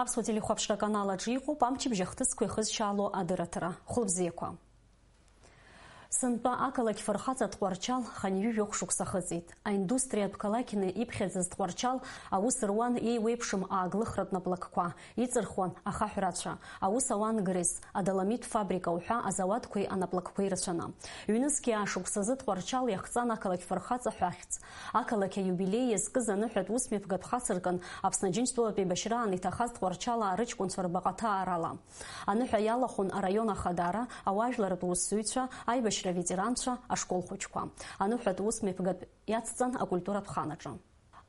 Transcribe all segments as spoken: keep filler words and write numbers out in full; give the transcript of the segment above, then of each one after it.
Аԥсуа телехәаԥшра аканал аҿы иҟоуп амчыбжь ахҭысқәа ихызшьаало адырраҭара. Хәылбзиақәа. Сынтәа ақалақь фырхаҵа Тҟәарчал хынҩажәи жәохә шықәса хыҵит. Аиндустриатә қалақьны иԥхьаӡаз Тҟәарчал аус руан еиуеиԥшым ааглыхратә наплакқәа, иҵырхуан ахаҳә рацәа, аус ауан грез, адоламит фабрика уҳәа азауадқәеи анаплакқәеи рацәаны. Ҩнызқьи аа шықәсазы Тҟәарчал иахҵан ақалақь фырхаҵа ҳәа ахьӡ. Ақалақь аиубилеи иазкыз аныҳәатә усмҩаԥгатә хацыркын Аԥсны Аџьынџьтәылатәи еибашьраан иҭахаз Тҟәарчалаа рыҷкәынцәа рбаҟа ҭаарала. Аныҳәа иалахәын араион ахадара, ауаажәларратә усзуҩцәа, аибашьра аветеранцәа, ашкол хәыҷқәа. Аныҳәатә усмҩаԥгатә иацҵан акультуратә хан аҿы.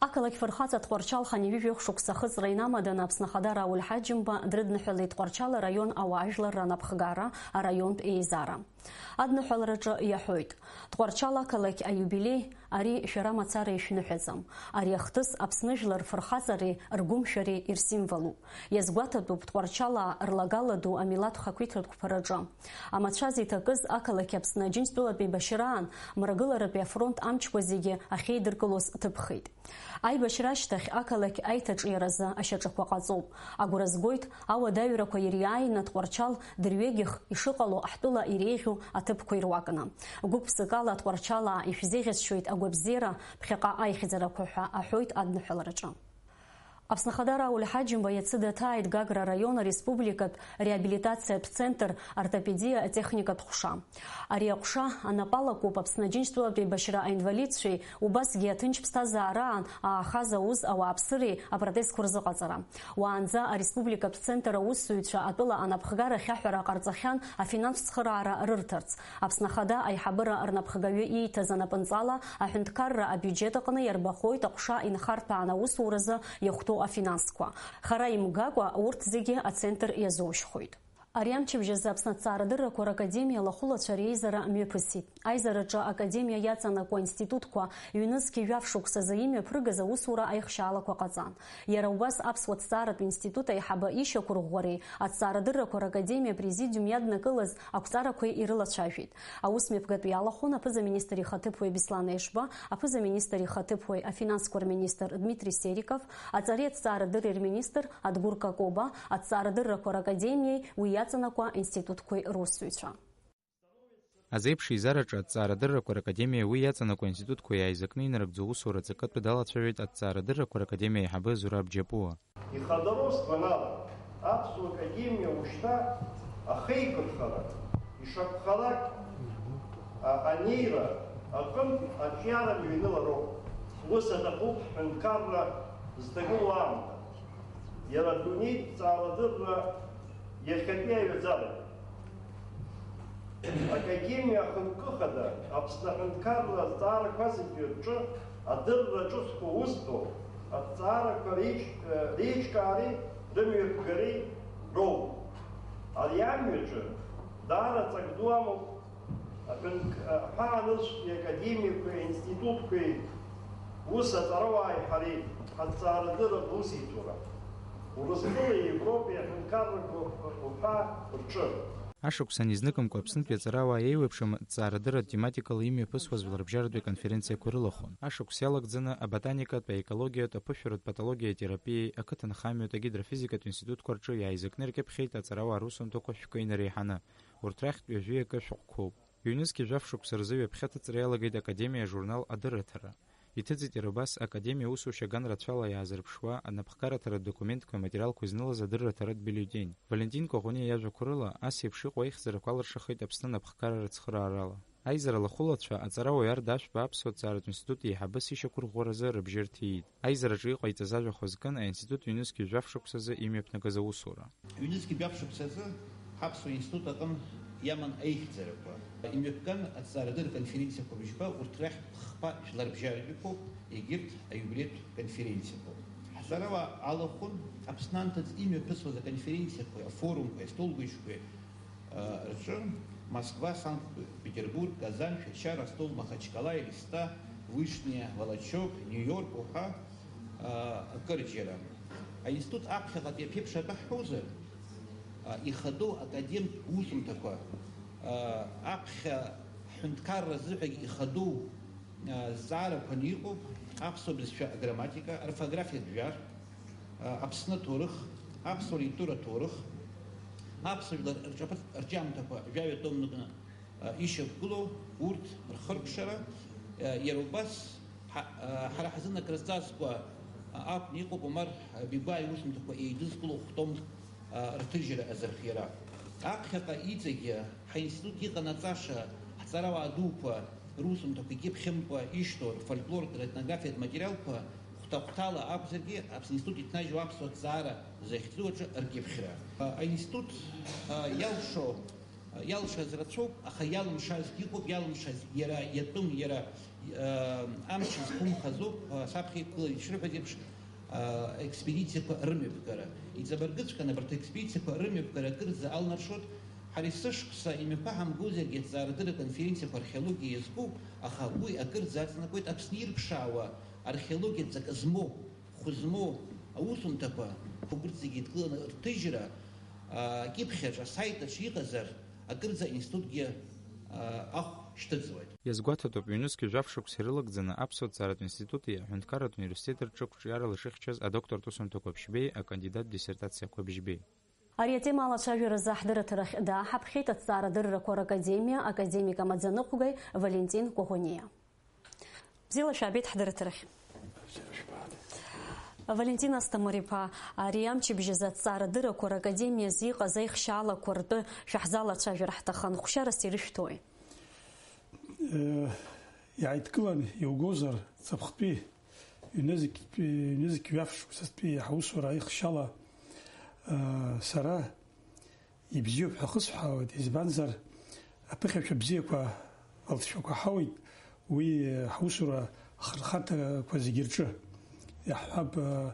Ақалақь фырхаҵа Тҟәарчал хынҩажәи жәохә шықәса ахыҵра инамаданы Аԥсны Ахада Рауль Ҳаџьымба дрыдныҳәалеит Тҟәарчал араион ауаажәларра анапхгара, араионтә еизара. Адныҳәалараҿы иаҳәоит, Тҟәарчал ақалақь аиубилеи ари шәара мацара ишәныҳәаӡам. Ари ахҭыс Аԥсны жәлар рфырхаҵареи ргәымшәареи ирсимволуп. Иазгәаҭатәуп Тҟәарчалаа рлагала ду амилаҭ хақәиҭратә қәԥараҿы. Амацәаз иҭакыз ақалақь Аԥсны Аџьынџьтәылатәи еибашьраан Мрагыларатәи афронт амчқәа зегьы ахьеидыркылоз ҭыԥхеит. Аибашьра ашьҭахь ақалақь аиҭаҿиаразы ашьаҿақәа ҟаҵоуп. Агәра згоит, ауадаҩрақәа ириааины Тҟәарчал дырҩегьых ишыҟало ҳтәыла иреиӷьу аҭыԥқәа ируакны. Гәык-ԥсыкала Тҟәарчалаа ишәзеиӷьасшьоит агәабзиара, ԥхьаҟа аихьӡарақәа ҳәа аҳәоит адныҳәалараҿы. Аԥсны Ахада Рауль Ҳаџьымба иацы даҭааит Гагра араион ареспубликатә реабилитациатә центр ортопедиа атехникатә ҟәша. Ари аҟәша анапала акуп Аԥсны Аџьынџьтәылатәи еибашьра аинвалидцәеи убасгьы аҭынч ԥсҭазаараан аахаз ауз ауааԥсыреи апротезқәа рзыҟаҵара. Уаанӡа ареспубликатә центр аусзуҩцәа атәыла анапхгарахь аҳәара ҟарҵахьан афинанстә цхыраара рырҭарц. Аԥсны Ахада аиҳабыра рнапхгаҩы ииҭаз анапынҵала аҳәынҭқарра абиуџьет аҟны иарбахоит аҟәша инхарҭәаан аусуразы иахәҭоу афинансқәа. Хара имгакәа урҭ зегьы ацентр иазоушьхоит. Ари амчыбжь азы Аԥсны аҭҵаарадыррақәа ракадемиа алахәылацәа реизара мҩаԥысит. Аизараҿы академиа иаҵанакуа аинститутқәа ҩнызқьи жәаф шықәсазы имҩаԥыргаз аусура аихшьаалақәа ҟаҵан. Иара убас Аԥсуа ҭҵааратә институт аиҳабы ишьақәырӷәӷәареи аҭҵаарадыррақәа ракадемиа апрезидиум иаднакылаз ақәҵарақәеи ирылацәажәеит. Аусмҩаԥгатә иалахәын аԥыза-министр ихаҭыԥуаҩ Беслан Ешба, аԥыза-министр ихаҭыԥуаҩ афинансқәа рминистр Дмитри Сериков, аҵареи аҭҵаарадырреи рминистр Адгәыр Какоба, аҭҵаарадыррақәа ракадемиеи уи иаҵанакуа институтқәеи русзуҩцәа. Азеиԥш еизараҿы аҭҵаарадыррақәа ракадемиа уи иаҵанакуа институтқәа иааизакны инарыгӡо усура аҵакы атәы далацәажәеит аҭҵаарадыррақәа ракадемиа аиҳабы Зураб Џьапуа. Ихадароу сгәанала, Аԥсуа Академиа ушьҭа ахеиқәырхара, ишакәхалак, а-, анеира аҟынтә аҿиара мҩанылароуп. Ус аҭахуп ҳҳәынҭқарра зҭагылоу аамҭа. Иара адунеитә ҭҵаарадырра иахьатәи аҩаӡарагь. Академиа ахықәкы хада Аԥсны аҳәынҭқарра азҵаарақәа зегьы рҿы адырра ҿыцқәа узҭо, аҭҵаарақәа реиҿ-, реиҿкаареи рымҩаԥгареи роуп. Ари амҩаҿы даара ҵак ду амоуп. Аҳәынҭ-, аҳәаанырцәтәи академиақәеи аинститутқәеи ус аҵарауааи ҳареи ҳаҭҵаарадырратә усеицура, Урыстәылеи Европеи аҳәынҭқаррақәа уҳәа рҿы. Ашықәс анизнымкәа Аԥснытәи аҵарауаа еиуеиԥшым ҭҵаарадырратә тематикала имҩаԥысуаз жәларбжьаратәи аконференциақәа рылахәын. Ашықәс иалагӡаны аботаникатә, аекологиатә, аԥышәаратә патологиа, атерапиеи, ақыҭанхамҩатә, агидрофизикатә институтқәа рҿы иааизакны иркьыԥхьеит аҵарауаа русумҭақәа шәкы инареиҳаны. Урҭ рахьтә ҩажәи акы шәҟәқәоуп. Ҩнызқьи жәаф шықәса рзы ҩаԥхьа аҭыҵра иалагеит Академиа ажурнал Адырраҭара. Иҭыҵит иара убас Академиа аусушьа аганрацәала иаазырԥшуа анапхгараҭаратә документқәеи аматериалқәеи знылаз адырраҭаратә бюллетень. Валентин Коӷониа иажәақәа рыла, ас еиԥш иҟоу аихьӡарақәа алыршахеит Аԥсны анапхгарара цхыраарала. Аизара алахәылацәа, аҵарауаҩ Арда Ашәба аԥсуа ҭҵааратә институт еиҳабыс ишьақәырӷәӷәаразы рыбжьы рҭиит. Аизараҿы иҟаиҵаз ажәахә азкын аинститут ҩнызқьи жәаф шықәсазы имҩаԥнагаз аусура. Ҩнызқьи жәаф шықәсазы ҳаԥсуа институт аҟын иаман аихьӡарақәа. Имҩаԥган аҭҵаарадырратә конференциақәа быжьба, урҭ рахьтә хԥа жәларбжьаратәиқәоуп, егьырҭ аиубилеитә конференциақәоуп. Ҳҵарауаа алахәын Аԥсны анҭыҵ имҩаԥысуаз аконференциақәеи, афорумқәеи, астолгәыжьқәеи, рҿы Москва, Санкт-Петербург, Казань, Шәача, Ростов, Махачкала, Элиста, Вышняя, Волочок, Нью-Йорк уҳәа, а, акырџьара. Аинститут аԥхьаҟатәи аԥеиԥш атәы ҳҳәозар, а, ихадоу академтә усумҭақәа, а, аԥхьа ҳҳәынҭқарра азыҳәагь ихадоу, а, зҵаарақәаны иҟоуп аԥсуа бызшәа аграмматика, аорфографиатә жәар, а, Аԥсны аҭоурых, Аԥсуа литература аҭоурых, аԥсуа жәлар рҿаԥыц-, рҿиамҭақәа жәаҩа томныкны, а, ишьақәгылоу урҭ рхыркәшара, а, иара убас ҳа-, а, ҳара ҳзын акрызҵазкуа, а, акәны иҟоуп Омар Бигәаа иусумҭақәа еидызкыло хә-томк, а, рҭыжьра азырхиара. Аԥхьаҟа иҵегьы ҳаинститут иҟанаҵаша ҳҵарауаа дуқәа русумҭақәа икьыԥхьымкәа ишьҭоу рфольклортә, ретнографиатә материалқәа хәҭа-хәҭала акәзаргьы, Аԥсны институт иҭнажьу аԥсуа ҭҵаара захьӡу аҿы ркьыԥхьра. Аинститут, а, иалшо, а, иалшаз рацәоуп, аха иалымшазгьы ыҟоуп, иалымшаз иара иатәым, иара, а, амч зқәымхазоуп, а, саԥхьа иқәгылаз ишрыҳәаз еиԥш, а, експедициақәа рымҩаԥгара. Иҵабыргыҵәҟьаны абарҭ аекспедициақәа рымҩаԥгара акырӡа алнаршоит. Ҳара есышықәса имҩаԥаҳамгозаргьы аҭҵаарадырра конференциақәа археологиа иазку, аха уи акырӡа аҵанакуеит Аԥсны ирԥшаауа археологиа ҵакы змоу, хә змоу аусумҭақәа, урҭ зегьы еидкыланы рҭыжьра, а, акьыԥхьаҿ, асаит аҿы иҟазар, акырӡа аинститутгьы, а, ахә шьҭыҵуеит. Иазгәаҭатәуп, ҩнызқь жәаф шықәса ирылагӡаны Аԥсуа ҭҵааратә институти аҳәынҭқарратә университети рҿы қәҿиарала ишыхьчаз адоктортә усумҭақәа ԥшьбеи акандидат диссертациақәа бжьбеи. Ари атема алацәажәаразы ҳдырраҭарахь дааҳаԥхьеит Аҭҵаарадыррақәа ракадемиа академик амаӡаныҟәгаҩ Валентин Кәаӷәаниа. Бзиала шәаабеит ҳдырраҭарахь. Валентин Асҭамыр-иԥа, ари амчыбжь азы Аҭҵаарадыррақәа ракадемиазы иҟаз аихшьаалақәа ртәы шәаҳзалацәажәар ҳҭахын, хәшьарас ирышәҭои? Э, иааидкылан иугозар, ҵыԥхтәи ҩнызқьтәи, ҩнызқь ҩаф шықәсазтәи ҳаусура аихшьала, э, сара ибзиоуп ҳәа хысҳәаауеит, избанзар, аԥыхьашәа бзиақәа алҵшәақәа ҳауеит, уи ҳусура ахырхарҭақәа зегьы рҿы. Иаҳҳәап, э,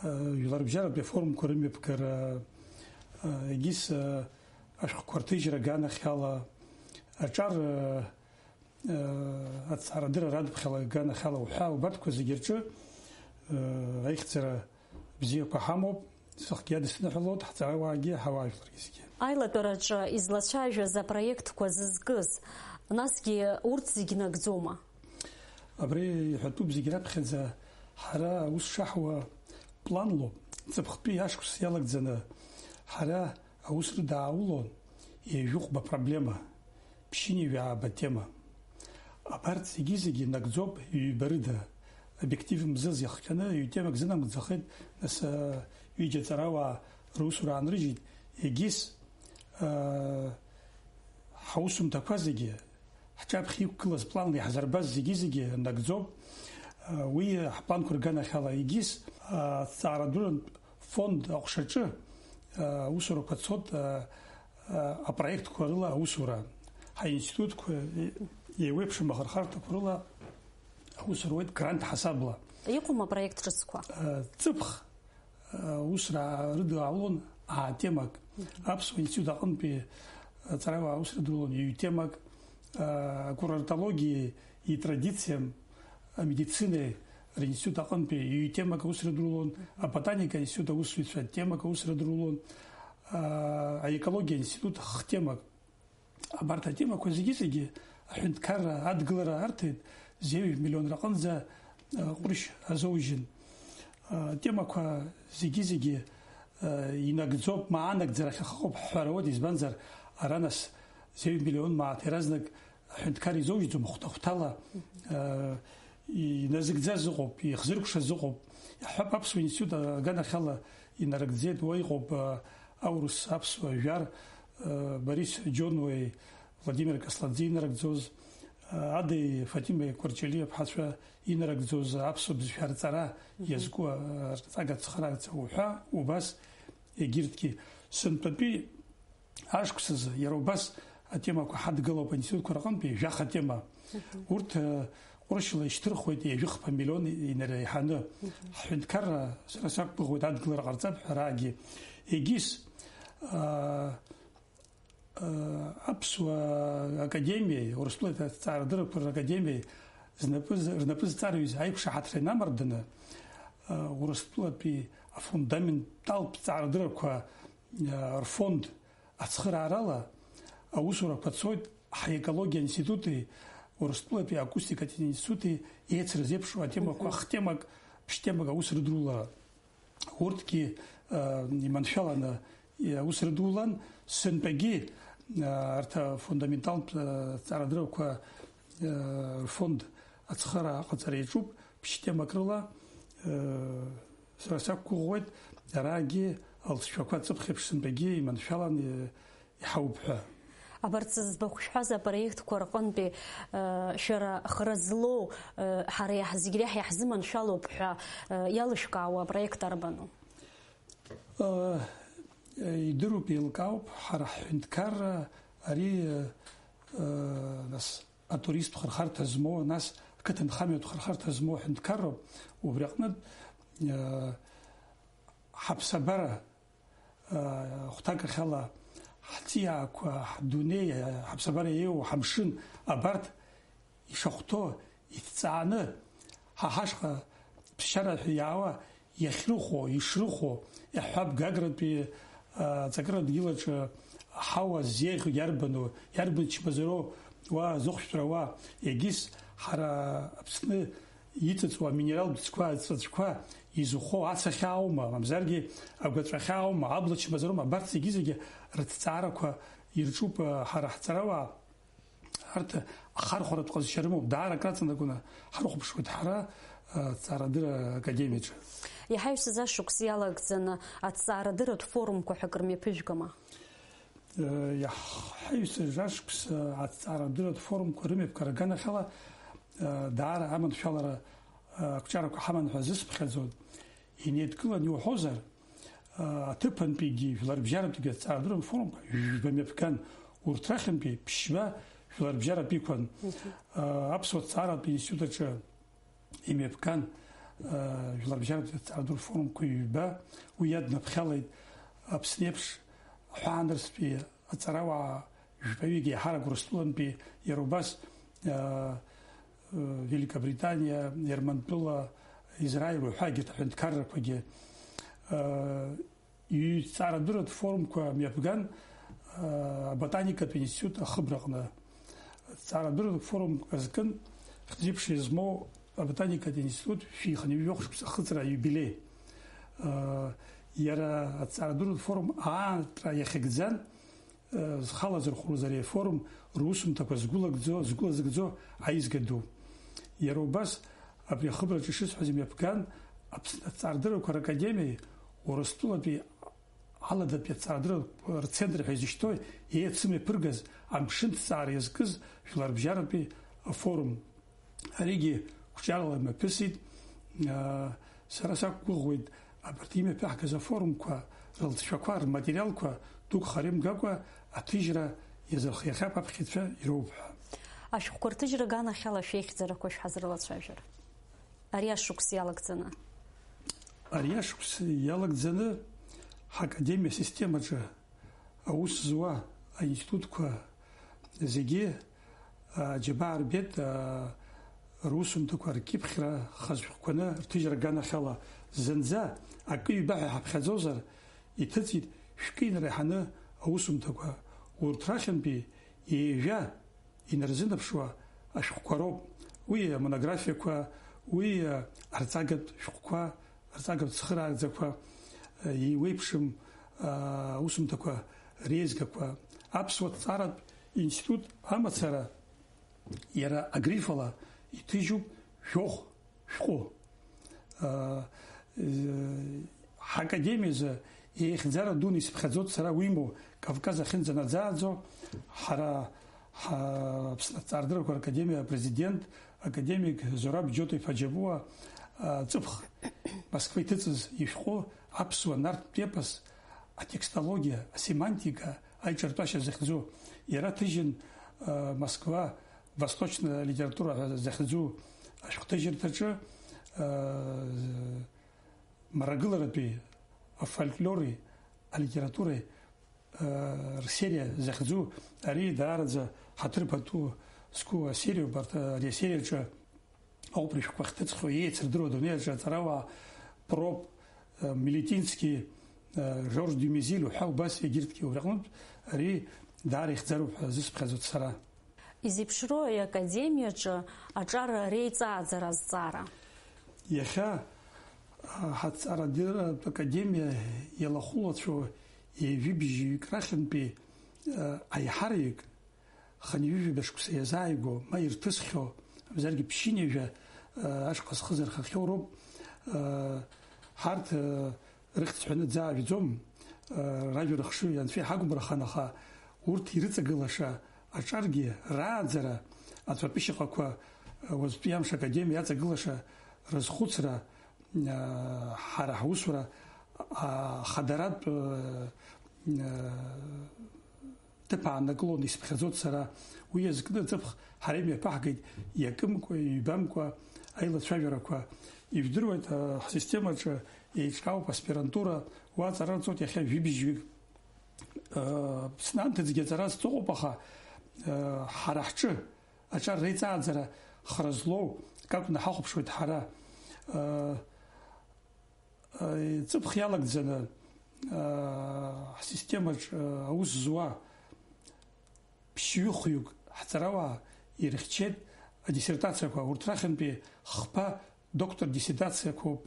э, жәларбжьаратәи афорумқәа рымҩаԥгара, э, егьыс, э, ашәҟәқәа рҭыжьра аганахьала, аҿар, э, э, аҭҵаарадырра радыԥхьала аганахьала уҳәа, убарҭқәа зегьы рҿы, э, аихьӡара бзиақәа ҳамоуп, сыхгьы иадысныҳәалоит, ҳҵарауаагьы, ҳауаажәларгьы зегьы. Аилатәараҿы излацәажәаз апроектқәа зызкыз, насгьы урҭ зегь нагӡома? Абри иҳәатәуп зегь раԥхьаӡа ҳара аус шаҳуа планлоуп, ҵыԥхтәи ашықәс иалагӡаны ҳара аус рыдааулон ҩажәихәба проблема, ԥшьынҩажәи ааба тема. Абарҭ зегьы-зегьы нагӡоуп ҩба рыда, обиектив мзыз иахҟьаны ҩ-темак зынамӡахеит, нас, а, ҩыџьа ҵарауаа русура аанрыжьит, егьыс, а, ҳаусумҭақәа зегьы, ҳҿаԥхьа иқәгылаз планла иаҳзырбаз зегьы-зегьы нагӡоуп. Уи ҳпланқәа рганахьала егьыс, аҭҵаарадырратә фонд аҟәшаҿы аусурақәа цоит, апроектқәа рыла аусура, ҳаинститутқәа еиуеиԥшым ахырхарҭақәа рыла аус руеит грант ҳасабла. Иҟоума апроект ҿыцқәа? Ҵыԥх аусра рыдылалон аа темак. Аԥсуа институт аҟынтәи аҵарауаа аус рыдылалон ҩ-темак, акурортологиеи итрадициам, амедицинеи ринститут аҟынтәи ҩ-темак аус рыдылалон, аботаника институт аусзуҩцәа темак аус рыдылалон, аекологиа институт х-темак. Абарҭ атемақәа зегьы-зегьы аҳәынҭқарра адгылара арҭеит, зеижә миллион рҟынӡа, а, ҟәрышь азоужьын. А, атемақәа зегьы-зегьы, а, инагӡоуп, ма анагӡарахь ахыҟоуп ҳҳәара ауеит, избанзар, ара нас зеижә миллион мааҭ иаразнак аҳәынҭқар изоужьӡом, хәҭа-хәҭала, а, иназыгӡаз ыҟоуп, ихзыркәшаз ыҟоуп. Иаҳҳәап, Аԥсуа институт аганахьала инарыгӡеит, уа иҟоуп, а, аурыс, аԥсуа, жәар, а, Борис Џьонуеи Владимир Касланӡе инарыгӡоз, а, Адеи Фатимеи Кәарҷелиа ԥҳацәа инарыгӡоз аԥсуа бызшәа рҵара иазку, а, арҵага цхыраагӡа уҳәа, убас егьырҭгьы. Сынтәатәи ашықәсазы иара убас атемақәа ҳадгылоуп аинститутқәа рҟынтәи жәаха тема. Урҭ, э, ҟәрышьла ишьҭырхуеит ҩажәихԥа миллион инареиҳаны. Ҳҳәынҭқарра сара сақәгәыӷуеит адгылара ҟарҵап ҳәа араагьы. Егьыс, э, э, Аԥсуа академиеи, Урыстәылатәи аҭҵаарадыррақәа ракадемиеи знапы з-, рнапы зҵарҩыз аиқәшаҳаҭра инамарданы, э, Урыстәылатәи афундаменталтә ҭҵаарадыррақәа, э, рфонд ацхыраарала аусурақәа цоит ҳаекологиа институти, Урыстәылатәи акустикатә институти еицырзеиԥшу атемақәа, хтемак, ԥштемак аус рыдрулара. Урҭгьы, иманшәаланы аус рыдулан, сынтәагьы арҭ афундаменталтә ҵарадырақәа рфонд ацхыраара аҟаҵара иаҿуп, ԥшь темак рыла. Сара сақәгәыӷуеит, араагьы алҵшәақәа ҵыԥх еиԥш сынтәагьы иманшәалан иҳауп ҳәа. Абарҭ зыӡбахә шәҳәаз апроектқәа рҟынтәи, э, шәара хра злоу, э, ҳара иаҳ-, зегь реиҳа иаҳзыманшәалоуп ҳәа, э, иалышәкаауа апроект арбану? Э, э, идыруп, еилкаауп, ҳара ҳҳәынҭқарра ари, э, э, нас, атуристтә хырхарҭа змоу, нас ақыҭанхамҩатә хырхарҭа змоу ҳәынҭқарроуп, убри аҟнытә, э, ҳаԥсабара, э, хәҭакахьала ҳҵиаақәа, ҳдунеи, ҳаԥсабара еиуоу ҳамшын, абарҭ ишахәҭоу иҭҵааны, ҳа ҳашҟа ԥсшьара ҳәа иаауа иахьрыхәо, ишрыхәо, иаҳҳәап, Гагратәи, а, аҵакыра дгьылаҿы аҳауа ззеиӷьу иарбану, иарбан чмазароу уа зыхәшәтәра уа, егьыс ҳара Аԥсны иҵыҵуа аминералтә ӡқәа, аҵәаӡәқәа изыхәо ацахьааума, мамзаргьы агәаҵәахьааума, абла чмазароума, абарҭ зегьы-зегьы рыҭҵаарақәа ирҿуп, а, ҳара ҳҵарауаа. Арҭ ахархәаратә ҟазшьа рымоуп, даара акраҵанакуаны ҳархәаԥшуеит ҳара, э, Ҭҵаарадырра Академиаҿы. Иаҳаҩсыз ашықәс иалагӡаны аҭҵаарадырратә форумқәа ҳәа акыр мҩаԥыжәгама? Э, иаҳаҩсыз ашықәс, э, аҭҵаарадырратә форумқәа рымҩаԥгара аганахьала, э, даара аманшәалара, э, ақәҿиарақәа ҳаман ҳәа зысԥхьаӡо, инеидкылан иуҳәозар, а, аҭыԥантәигьы, жәларбжьаратәигьы аҭҵаарадырратә форумқәа жәба мҩаԥган, урҭ рахьынтәи ԥшьба жәларбжьаратә иқәан. Мгм. А, Аԥсуа ҭҵааратә институт аҿы имҩаԥган, а, жәларбжьаратәи аҭҵаарадырратә форумқәа ҩба, уи иаднаԥхьалеит Аԥсны еиԥш аҳәаанырцәтәи аҵарауаа жәпаҩык еиҳарак Урыстәылантәи, иара убас, а, Великобританиа, Ермантәыла, Израиль уҳәа егьырҭ аҳәынҭқаррақәагьы, э, иҩ-, ҭҵаарадырратә форумқәа мҩаԥган, э, аботаникатә институт ахыбраҟны. Ҭҵаарадырратә форумк азкын хьӡи-ԥшеи змоу аботаникатә институт шәи хынҩажәи жәохә шықәса ахыҵра аиубилеи. Э, иара аҭҵаарадырратә форум аартра иахьыгӡан, зхала зырхәроз ари афорум русумҭақәа згәылагӡо, згәылазыгӡо аизга ду. Иара убас, абри ахыбраҿы ишысҳәаз имҩаԥган, Аԥсны аҭҵаарадыррақәа ракадемиеи Урыстәылатәи аладатәи аҭҵаарадыррақәа рцентр ҳәа изышьҭоу еицымҩаԥыргаз амшынҭҵаара иазкыз жәларбжьаратәи афорум. Аригьы қәҿиарала имҩаԥысит. Сара сақәгәыӷуеит, абарҭ имҩаԥаҳгаз афорумқәа рылҵшәақәа, рматериалқәа дук харимгакәа аҭыжьра иазырхиахьап аԥхьаҩцәа ироуп ҳәа. Ашәҟәқәа рҭыжьра аганахьала шәеихьӡарақәа шәҳазрылацәажәар. Ари ашықәс иалагӡаны. Ари ашықәс иалагӡаны ҳакадемиа асистемаҿы аус зуа аинститутқәа зегьы, а, џьабаа рбеит, а, русумҭақәа ркьыԥхьра хаз шәҟәқәаны рҭыжьра аганахьала зынӡа акы-ҩба ҳәа ҳаԥхьаӡозар, иҭыҵит шәкы инреиҳаны аусумҭақәа. Урҭ рахьынтәи ҩажәа инарзынаԥшуа ашәҟәқәа роуп. Уи амонографиақәа, уи, а, арҵагатә шәҟәқәа, арҵагатә цхыраагӡақәа, еиуеиԥшым, аа, аусумҭақәа реизгақәа. Аԥсуа ҭҵааратә институт амацара иара агриф ала иҭыжьуп жәохә шәҟәы. Аа, э, ҳакадемиазы еихьӡара дуны исыԥхьаӡоит сара уимоу, Кавказ ахьынӡанаӡааӡо, ҳара, ҳа-, Аԥсны аҭҵаарадыррақәа ракадемиа апрезидент, академик Зураб Џьоҭ-иԥа Џьапуа, а, ҵыԥх Москва иҭыҵыз ишәҟәы аԥсуа нарҭтә епос, атекстологиа, асемантика, аиҿартәашьа захьӡу. Иара ҭыжьын, а, Москва, восточная литература ҳәа захьӡу ашәҟәҭыжьырҭаҿы, а, мрагыларатәи афольклори алитературеи, э, рсериа захьӡу, ари даараӡа ҳаҭыр пату зқәу асериоуп. Арҭ, ари асериаҿы ауп рышәҟәқәа ахьҭыҵхьоу, еицырдыруа адунеи аҿы аҵарауаа Проб, э, Милетински, э, Жорж Дюмезиль уҳәа убас егьырҭгьы. Убри аҟнытә ари даара ихьӡароуп ҳәа зысԥхьаӡоит сара. Изеиԥшроу ари академиаҿы аҿар реиҵааӡара азҵаара? Иахьа Ҳаҭҵаарадырратә академиа иалахәылацәоу ҩажәи бжьҩык рахьынтәи аиҳараҩык хынҩажәижәаба шықәса иазааигәоу, ма ирҭысхьоу, мамзаргьы ԥшьынҩажәа ашҟа зхы зырхахьоу роуп. Ҳарҭ рыхьӡ ҳәаны дзаажәӡом, ражәа рыхшыҩ анцәа иҳагәыбрахан, аха урҭ ирыҵагылаша аҿаргьы рааӡара, аҵәатәы шьаҟақәа, уаҵәтәи амш академиа иаҵагылаша рызхәыцра, ҳара ҳусура ахадаратә ҭыԥ ааннакылон, исыԥхьаӡоит сара. Уи иазкны аҵыԥх ҳара имҩаԥаҳгеит, иакымкәа, ҩбамкәа аилацәажәарақәа. Ижәдыруеит, ҳсистемаҿы еиҿкаауп аспирантура, уа аҵара рҵоит иахьа жәибжьҩык. Аԥсны анҭыҵгьы аҵара зҵоуп, аха ҳара ҳҿы аҿар реиҵааӡара хра злоу акакәны ҳахәаԥшуеит ҳара. Ҵыԥх иалагӡаны ҳсистемаҿ аус зуа ԥшьҩы-хҩык ҳҵарауаа ирыхьчеит адиссертациақәа. Урҭ рахьынтәи хԥа доктор диссертациақәоуп,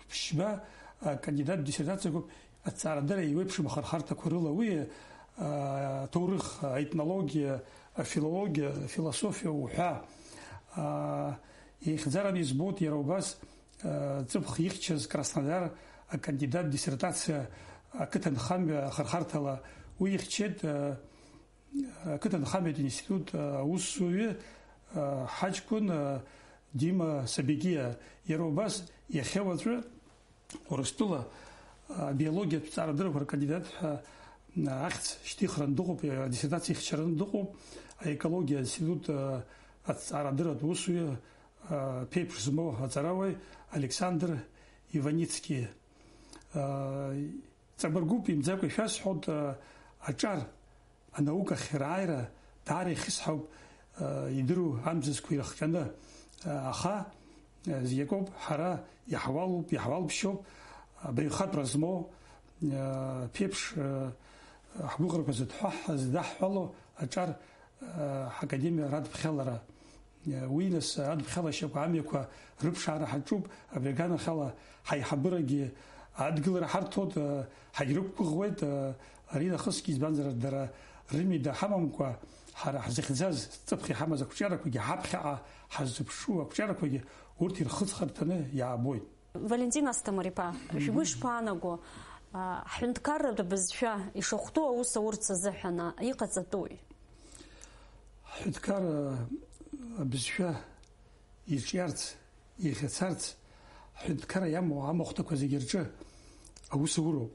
ԥшьба акандидат диссертациақәоуп, аҭҵаарадырра еиуеиԥшым ахырхарҭақәа рыла. Уи аҭоурых, аетнологиа, афилологиа, афилософиа уҳәа. Ихьӡараны избоит иара убас ҵыԥх ихьчаз Краснодар акандидат диссертациа ақыҭанхамҩа ахырхарҭала. Уи ихьчеит ақыҭанхамҩатә институт аусзуҩы ҳаҷкәын Дима Сабегиа. Иара убас иахьа уаҵәы Урыстәыла абиологиатә ҭҵаарадыррақәа ркандидат ҳәа ахьӡ шьҭихран дыҟоуп, адиссертациа ихьчараны дыҟоуп аекологиа аинститут аҭҵаарадырратә усуҩы, ԥеиԥш змоу аҵарауаҩ Александр Иваницки. Ҵабыргуп, имӡакәа ишәасҳәоит, аҿар анаукахь рааира даара ихьысҳауп, идыру амзызқәа ирыхҟьаны, аха зегь акоуп, ҳара иаҳуалуп, иаҳуалԥшьоуп, абаҩхатәра змоу, ԥеиԥш, ҳгәыӷрақәа зыдҳәаҳ-, зыдаҳҳәало аҿар ҳакадемиа радԥхьалара. Уи нас адԥхьалашьақәа амҩақәа рыԥшаара ҳаҿуп, абри аганахьала ҳаиҳабырагьы адгылара ҳарҭоит, ҳагьрықәгәыӷуеит, ари нахысгьы, избанзар, дара рымҩа ҳамамкәа, ҳара ҳзыхьӡаз, ҵыԥх иҳамаз ақәҿиарақәагьы, ҳаԥхьаҟа ҳаззыԥшу ақәҿиарақәагьы урҭ ирхыҵхырҭаны иаабоит. Валентин Асҭамыр-иԥа, шәгәы ишԥаанаго, а, ҳҳәынҭқарратә бызшәа ишахәҭоу аус аурц азыҳәан, а, иҟаҵатәуи? Ҳҳәынҭқарра абызшәа иҿиарц, иӷьацарц, ҳҳәынҭқарра иамоу амахәҭақәа зегьы рҿы аус ауроуп.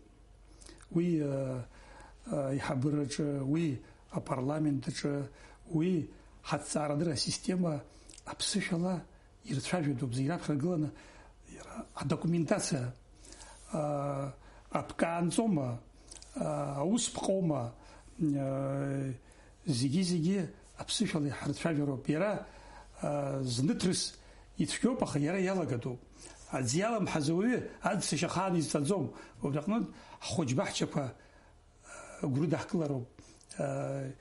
Уи, а, а, аиҳабыраҿы, уи апарламент аҿы, уи ҳаҭҵаарадырра асистема аԥсышәала ирцәажәатәуп, зегь раԥхьа ргыланы иара адокументациа, аа, аԥкаанҵома, аа, аусԥҟоума, аа, зегьы-зегьы аԥсышәала иҳарцәажәароуп. Иара, аа, зныҭрыс ицәгьоуп, аха иара иалагатәуп. Аӡы иаламҳаз ауаҩы аӡсашьа ахаан изҵаӡом. Убри аҟнытә ҳхәыҷ-баҳчақәа, аа, гәрыдаҳкылароуп. Аа,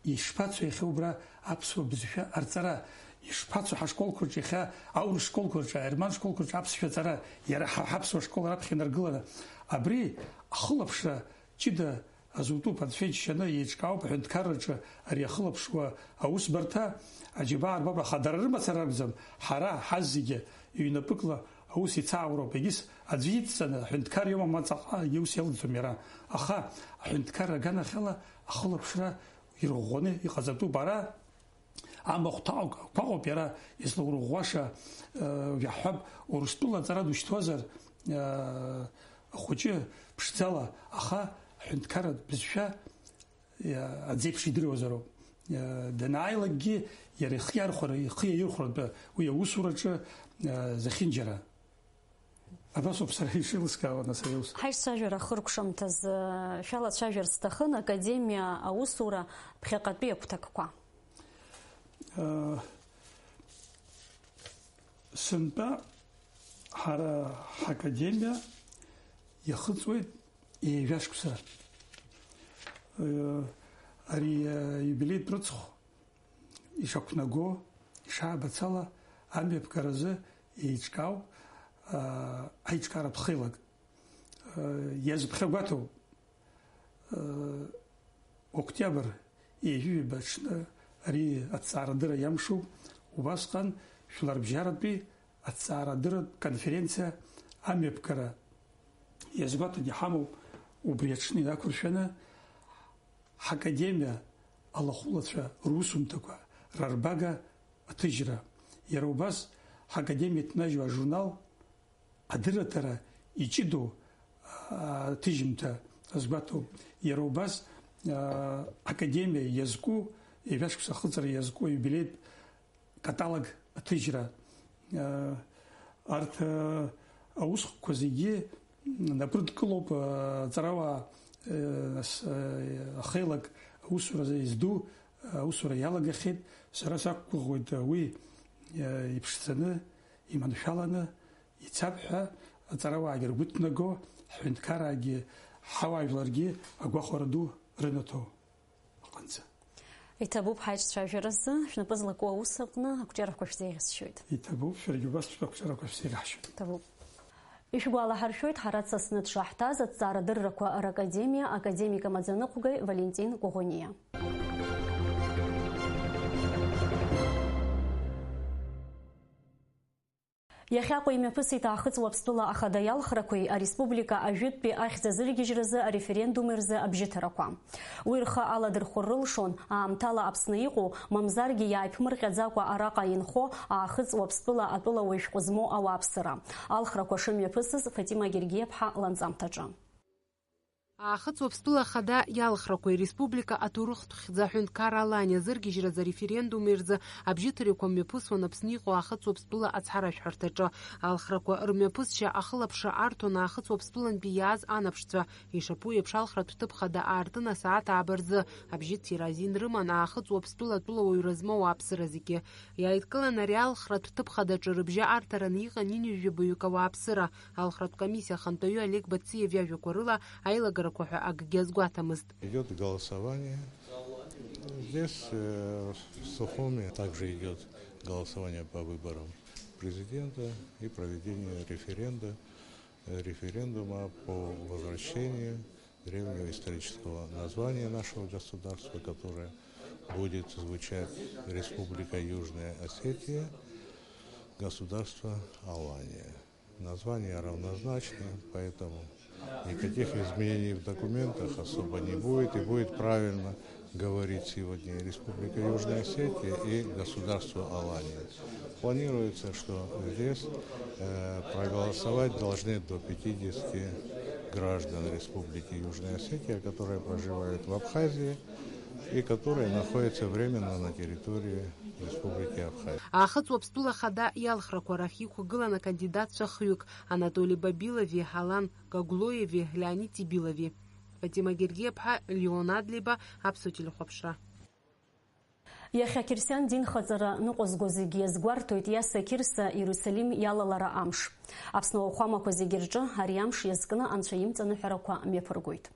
Ишԥацо иахьа убра аԥсуа бызшәа арҵара? Ишԥацо ҳашколқәа рҿы иахьа, аурыс школқәа рҿы, аерман школқәа рҿы аԥсшәа аҵара, иара ҳа ҳаԥсуа школ раԥхьа инаргыланы? Абри ахылаԥшра ҷыда азутәуп, Анцәа иџьшьаны еиҿкаауп аҳәынҭқарраҿы ари ахылаԥшуа аусбарҭа, аџьабаа арбап, аха дара рымацара ракәӡам, ҳара ҳазегьы ҩнапыкла аус ицаауроуп, егьыс аӡәы идҵаны аҳәынҭқар иоума, ма ҵаҟа егьи ус иалҵӡом иара. Аха аҳәынҭқарра аганахьала ахылаԥшра ирӷәӷәаны иҟаҵатәуп. Ара амахә ҭаҟәак-, ҭаҟәоуп иара излаурӷәӷәаша, э, жәаҳҳәап, Урыстәыла аҵара душьҭуазар, э, ахәыҷы ԥшӡала, аха аҳәынҭқарратә бызшәа, э, аӡеиԥш идыруазароуп. Э, данааилакгьы иара ихы иархәара, ихы иаирхәаратәы уи аусураҿы, э, зехьынџьара. Абасоуп сара ишеилыскаауа, нас, аус. Ҳаицәажәара ахыркәшамҭазы шәалацәажәар сҭахын академиа аусура ԥхьаҟатәи агәҭакқәа. Э, сынтәа ҳара ҳакадемиа иахыҵуеит ҩажәа шықәса. Э, ари, э, иубилеитә рыцхә ишақәнаго, ишаабац ала, амҩаԥгаразы еиҿкаауп, аиҿкааратә хеилак иазыԥхьагәаҭоу, октиабр ҩажәи ҩба аҽны ари аҭҵаарадырра иамшуп, убасҟан жәларбжьаратәи аҭҵаарадырратә конференциа амҩаԥгара иазгәаҭаны иҳамоуп, убри аҽны инақәыршәаны ҳакадемиа алахәылацәа русумҭақәа рарбага аҭыжьра, иара убас ҳакадемиа иҭнажьуа ажурнал адырраҭара иҷыдоу, аа, аҭыжьымҭа азгәаҭоуп. Иара убас, аа, академиа иазку, ҩажәа шықәса ахыҵра иазку аиубилеитә каталог аҭыжьра. Э, арҭ, э, аусхкқәа зегьы напы рыдкылоуп, э, аҵарауаа, э, нас, э, ахеилак аусура изду, э, аусура иалагахьеит. Сара сақәгәыӷуеит, э, уи, э, иԥшӡаны, иманшәаланы ицап ҳәа аҵарауаагьы ргәы ҭнаго, ҳҳәынҭқараагьы, ҳауаажәларгьы агәахәара ду рынаҭо. Аҟынӡа. Иҭабуп ҳаиҿцәажәара азы, шәнапы злаку аус аҟны ақәҿиарақәа шәзеиӷьасшьоит. Иҭабуп, шәаргьы убасҵәҟьа ақәҿиарақәа шәзеиӷьашьоит. Иҭабуп. Ишәгәалаҳаршәоит, ҳара Сасны дшаҳҭаз, Аҭҵаарадыррақәа ракадемиа академик амаӡаныҟәгаҩ Валентин Кәаӷәаниа. Иахьаҟоу имҩаԥысит Аахыҵ Уаԥстәыла Ахада иалхрақәеи ареспублика ажәытәтәи ахьӡ азыргьежьразы ареферендуми рзы абжьыҭарақәа. Уи рхы аладырхәыр рылшон, аамҭала Аԥсны иҟоу, мамзаргьы иааиԥмырҟьаӡакәа араҟа инхо Аахыҵ Уаԥстәыла атәылауаҩ шәҟәы змоу ауааԥсыра. Алхрақәа шымҩаԥысыз Фатима Гергиаԥҳа ланҵамҭаҿы. Аахыҵ Уаԥстәыла Ахада иалхрақәа, иреспублика аҭоурыхтә хьӡы аҳәынҭқарра Аланиа азыргьежьразы ареферендуми рзы абжьыҭырҩқәа мҩаԥысуан Аԥсны иҟоу Аахыҵ Уаԥстәыла ацҳаражәҳәарҭаҿы. Алхрақәа рмҩаԥысшьа ахылаԥшра арҭон Аахыҵ Уаԥстәылантәи иааз анаԥшцәа. Ишаԥу еиԥш, алхратә ҭыԥ хада аартын асааҭ ааба рзы. Абжьыҭира азин рыман Аахыҵ Уаԥстәыла атәылауаҩра змоу ауааԥсыра зегьы. Иааидкылан ари алхратә ҭыԥ хадаҿы рыбжьы арҭараны иҟан ҩынҩажәи жәабаҩык ауааԥсыра. Алхратә комиссиа ахантәаҩы Олег Бациев иажәақәа рыла, аилагарақәа ҳәа акгьы азгәаҭамызт. Идёт голосование. Здесь, э, в Сухуми также идёт голосование по выборам президента и проведение референда, э, референдума по возвращению древнего исторического названия нашего государства, которое будет звучать Республика Южная Осетия, государство Алания. Названия равнозначны, поэтому никаких изменений в документах особо не будет, и будет правильно говорить сегодня и Республика Южная Осетия, и государство Алания. Планируется, что здесь, э, проголосовать должны до пятидесяти граждан Республики Южная Осетия, которые проживают в Абхазии и которые находятся временно на территории Республики Абхазия. Аахыҵ Уаԥстәыла Ахада иалхрақәа рахь иқәгылан акандидатцәа хҩык, Анатоли Бабилови, Алан Гаглоеви, Леонид Тибилови. Фатима Гергиаԥҳа, Леон Адлеиба, Аԥсуа телехәаԥшра. Иахьа ақьырсиан динхаҵара ныҟәызго зегьы иазгәарҭоит Иаса Қьырса Иерусалим иалалара амш. Аԥсны ауахәамақәа зегьы рҿы ари амш иазкны Анцәа имҵаныҳәарақәа мҩаԥыргоит.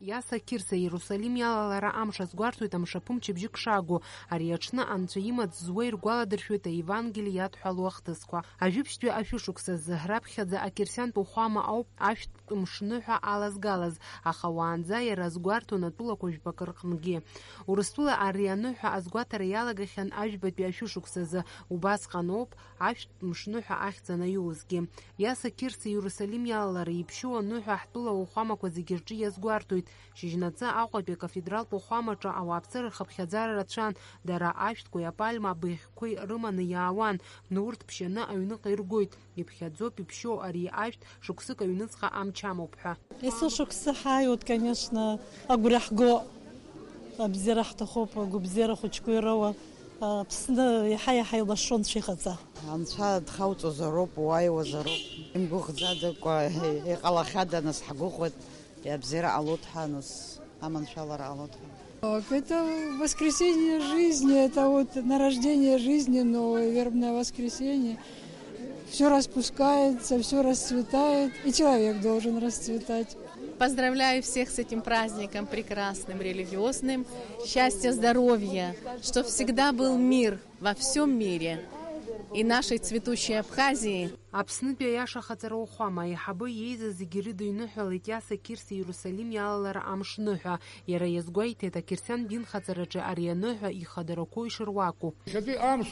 Иаса Қьырса Иерусалим иалалара амш азгәарҭоит амшаԥы мчыбжьык шагу. Ари аҽны Анцәа имаҵ зуа иргәаладыршәоит аевангели иадҳәалоу ахҭысқәа. Ажәибжьтәи ашәышықәсазы, раԥхьаӡа ақьырсиантә уахәама ауп ашәҭтә мшныҳәа алазгалаз, аха уаанӡа иара азгәарҭон атәылақәа жәбак рҟынгьы. Урыстәыла ари аныҳәа азгәаҭара иалагахьан ажәбатәи ашәышықәсазы, убасҟан ауп ашәҭтә мшныҳәа ахьӡ анаиуазгьы. Иаса Қьырса Иерусалим иалалара иԥшьоу аныҳәа ҳтәыла ауахәамақәа зегьы рҿы иазгәарҭоит. Шьыжьнаҵы Аҟәатәи акафедралтә уахәамаҿы ауааԥсыра рхыԥхьаӡара рацәан, дара ашәҭқәеи апальма абыӷьқәеи рыманы иаауан, урҭ ԥшьаны аҩныҟа иргоит. Иԥхьаӡоуп иԥшьоу ари ашәҭ шықәсык аҩныҵҟа амч амоуп ҳәа. Есышықәса шықәса ҳааиуеит, конечно, агәра ҳго, абзиара ҳҭахуп, агәыбзиара хәыҷқәа ироуа, Аԥсны иаҳа-иаҳа илашо Анцәа иҟаҵа. Анцәа дхауҵозароуп, уааиуазароуп, имгәыӷӡаӡакәа иҟалахьада, нас ҳгәыӷуеит, абзиара ҟалоит ҳәа, нас аманшәалара ҟалоит ҳәа. Так, это воскресение жизни, это вот нарождение жизни новой, вербное воскресенье. Всё распускается, всё расцветает, и человек должен расцветать. Поздравляю всех с этим праздником прекрасным, религиозным. Счастья, здоровья, чтоб всегда был мир во всём мире. И нашей цветущей Абхазии. Аԥснытәи аиаша ахаҵара уахәама, аиҳабы иеизаз зегьы ирыдиныҳәалеит Иаса Қирса Иерусалим иалалара амш ныҳәа. Иара иазгәеиҭеит, ақьырсиан динхаҵараҿы ари аныҳәа ихадарақәоу ишыруаку. Иахьатәи амш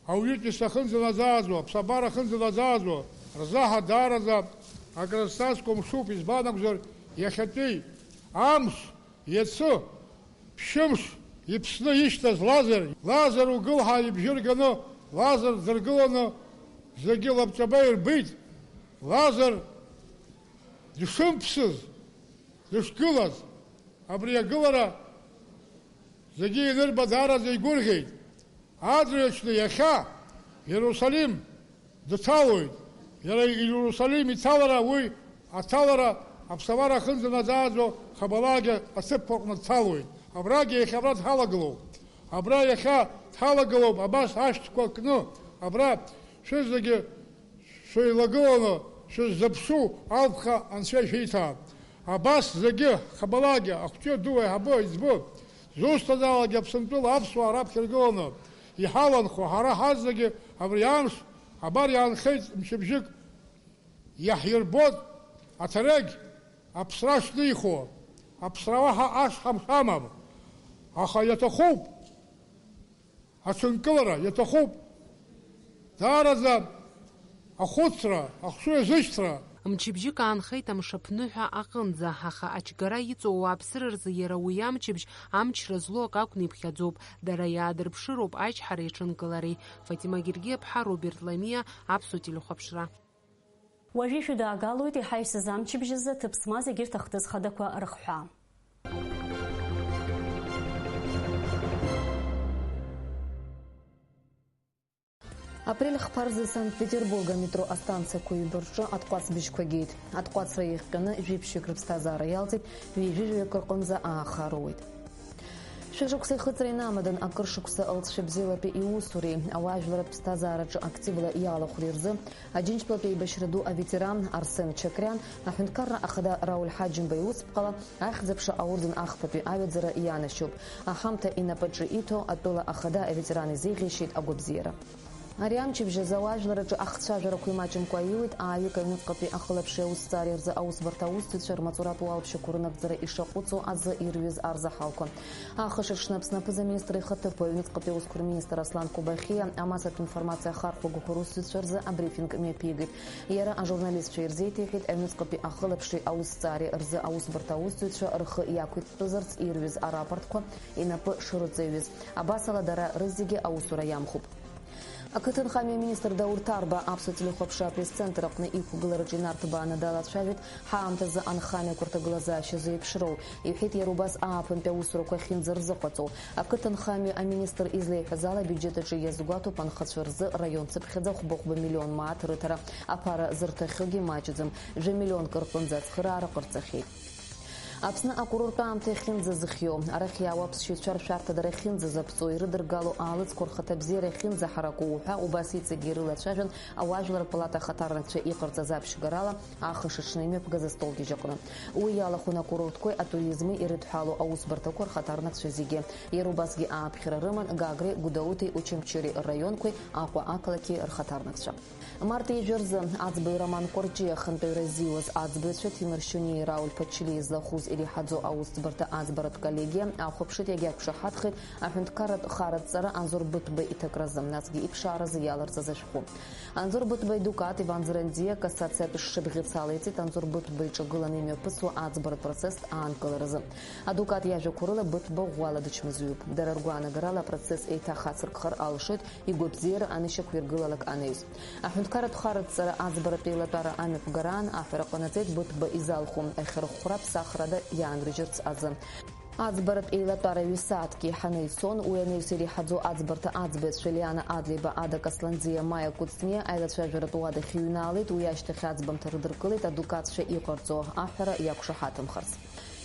ауаҩытәыҩса ахьынӡанаӡааӡо, аԥсабара ахьынӡанаӡааӡо рзаҳа даараӡа акрызҵазкуа мшуп, избан акәзар, иахьатәи амш, иацы, ԥшьымш иԥсны ишьҭаз Лазар, Лазар угыл ҳәа ибжьы рганы, Лазар дыргыланы зегьы лабҿаба ирбеит, Лазар дшымԥсыз, дышгылаз, абри агылара зегьы ианырба даараӡа игәырӷьеит. Адырҩаҽны иахьа Иерусалим дҭалоит. Иара Иерусалим иҭалара, уи аҭалара аԥсабара ахьынӡанаӡааӡо Хабалагьа аҭыԥқәа рҟны дҭалоит. Абрагьы иахьа абра дҳалагылоуп. Абра иахьа дҳалагылоуп, абас ашәҭқәа кны, абра шәызегьы шәеилагыланы шәыззыԥшу алԥха Анцәа ишәиҭаа. Абас зегьы, Хабалагьы, ахәҷы ду, аиҳабы, аиҵбы, зусҭазаалакгьы Аԥсынтәыла аԥсуаа раԥхьа иргыланы иҳаланхо, ҳара ҳазегьы абри амш, абар иаанхеит мчыбжьык, иаҳирбоит аҭарагь аԥсра шнихуа, аԥсра уаҳа ашҳамш амам, аха иаҭахуп. Аҽынкылара иаҭахуп. Даараӡа ахәыцра, ахшыҩ азышьҭра. Мчыбжьык аанхеит амшаԥныҳәа аҟынӡа, аха ачгара иҵоу ауааԥсыра рзы иара уи амчыбжь амчра злоу акы акәны иԥхьаӡоуп. Дара иаадырԥшыроуп ачҳареи аҽынкылареи. Фатима Гергиаԥҳа, Роберт Ламиа, Аԥсуа телехәаԥшра. Уажәы ишәыдаагалоит иҳаҩсыз амчыбжь азы аҭыԥ змаз егьырҭ ахҭыс хадақәа рыхҳәаа. Апрель хԥа рзы Санкт-Петербург аметро астанциақәа ҩба рҿы атҟәацбыжьқәа геит. Атҟәацра иахҟьаны жәиԥшьҩык рыԥсҭазаара иалҵит, ҩажәи жәаҩык рҟынӡа ааха роуеит. Шәышықәса ихыҵра инамадан акыр шықәса алҵшәа бзиалатәи иусуреи ауаажәларратә ԥсҭазаараҿы активла иалахәреи рзы Аџьынџьтәылатә еибашьра ду аветеран Арсен Чакриан, аҳәынҭқарра ахада Рауль Ҳаџьымба иусԥҟала Ахьӡ-аԥша аорден ахԥатәи аҩаӡара ианашьоуп. Аҳамҭа инапаҿы иҭо атәыла ахада аветеран изеиӷьеишьеит агәабзиара. Ари амчыбжь азы ауаажәларраҿы ахцәажәарақәа имаҷымкәа аиуеит ааҩык аҩныҵҟатәи ахылаԥшреи аусҭҵаареи рзы аусбарҭа аусзуҩцәа рмаҵуратә уалԥшьақәа рынагӡара ишаҟәыҵу азы ирҩыз арзаҳалқәа. Аахыша аҽны Аԥсны аԥыза-министр ихаҭыԥуаҩ аҩныҵҟатәи аусқәа рминистр Аслан Кобахьиа амассатә информациа ахархәагақәа русзуҩцәа рзы абрифинг мҩаԥигеит. Иара ажурналистцәа ирзеиҭеиҳәеит аҩныҵҟатәи ахылаԥшреи аусҭҵаареи рзы аусбарҭа аусзуҩцәа рхы иақәиҭтәызарц ирҩыз арапортқәа инапы шырҵаҩыз. Абасала, дара рызегьы аусура иамхуп. Ақыҭанхамҩа аминистр Даур Ҭарба Аԥсуа телехәаԥшра апресс-центр аҟны иқәгылараҿы инарҭбааны далацәажәеит ҳаамҭазы анхамҩақәа рҭагылазаашьа зеиԥшроу. Иҳәеит, иара убас ааԥынтәи аусурақәа ахьынӡарзыҟаҵоу. Ақыҭанхамҩа аминистр излеиҳәаз ала, абиуџьет аҿы иазгәаҭоуп анхацәа рзы раион цыԥхьаӡа хәба-хәба миллион мааҭ рыҭара. Аԥара зырҭахьоугьы маҷӡам, жәа-миллионк рҟынӡа ацхыраара ҟарҵахьеит. Аԥсны акурорттә аамҭа иахьынӡазыхиоу, арахь иаауа аԥсшьаҩцәа ршәарҭадара ахьынӡазаԥҵо, ирыдыргало аалыҵқәа рхаҭабзиара иахьынӡаҳараку уҳәа убас иҵегьы ирылацәажәон ауаажәларратә палата ахаҭарнакцәа иҟарҵаз аԥшьгарала аахыша аҽны имҩаԥгаз астолгьежь аҟны. Уи иалахәын акурортқәеи атуризми ирыдҳәалоу аусбарҭақәа рхаҭарнакцәа зегьы. Иара убасгьы ааԥхьара рыман Гагреи Гәдоуҭеи Очамчыреи рраионқәеи Аҟәа ақалақьи рхаҭарнакцәа. Март ҩажәа рзы аӡбаҩ Роман Кәарҷиа ахантәаҩра ззиуаз аӡбаҩцәа Ҭемыр Шьониеи Рауль Ԥачлиеи злахәыз иреиҳаӡоу аусӡбарҭа аӡбаратә коллегиа ахәаԥшит, иагьақәшаҳаҭхеит аҳәынҭқарратә харыҵара Анзор Быҭәба иҭакразы, насгьы иԥшааразы иаларҵаз ашәҟәы. Анзор Быҭәба идукат Иван Зрандиа кассациатә шшыбӷьыц алеиҵеит Анзор Быҭәба иҿагыланы имҩаԥысуа аӡбаратә процесс аанкыларазы. Адукат иажәақәа рыла, Быҭәба ӷәӷәала дычмазаҩуп. Дара ргәаанагарала, апроцесс еиҭахацыркхар алшоит, игәабзиара анышьақәиргылалак анаҩс. Аҳәынҭқарратә харыҵара аӡбаратә еилатәара амҩаԥгараан аҳәара ҟанаҵеит Быҭәба изалху ахьырхәра ԥсахрада иаанрыжьырц азы. Аӡбаратә еилатәара ҩ-сааҭк еиҳаны ицон, уи анаҩс иреиҳаӡоу аӡбарҭа аӡбаҩцәа Лиана Адлеиба, Ада Касланӡиа, Маиа Кәыҵниа аилацәажәаратә уадахь иҩналеит, уи ашьҭахь аӡбамҭа рыдыркылеит адукатцәа иҟарҵо аҳәара иақәшаҳаҭымхарц.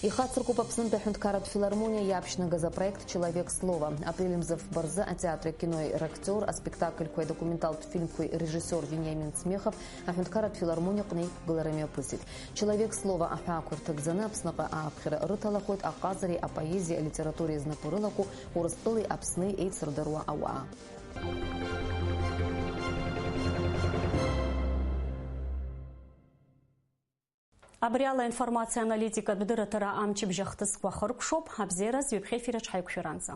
Ихацыркуп Аԥснынтәи аҳәынҭқарратә филармониа иаԥшьнагаз апроект Человек слова. Апрель мза фба рзы атеатри акинои рактиор, аспектакльқәеи адокументалтә фильмқәеи режиссиор Вениамин Смехов аҳәынҭқарратә филармониаҟны иқәгылара мҩаԥысит. Человек слова аҳәаақәа рҭагӡаны Аԥсныҟа ааԥхьара рыҭалахоит аҟазареи апоезиеи алитературеи знапы рылаку Урыстәылеи Аԥсни еицырдыруа ауаа. Абри ала аинформациа аналитикатә дырраҭара амчыбжь ахҭысқәа ахыркәшоуп, абзиараз ҩаԥхьа ефир аҿы ҳаиқәшәаранӡа.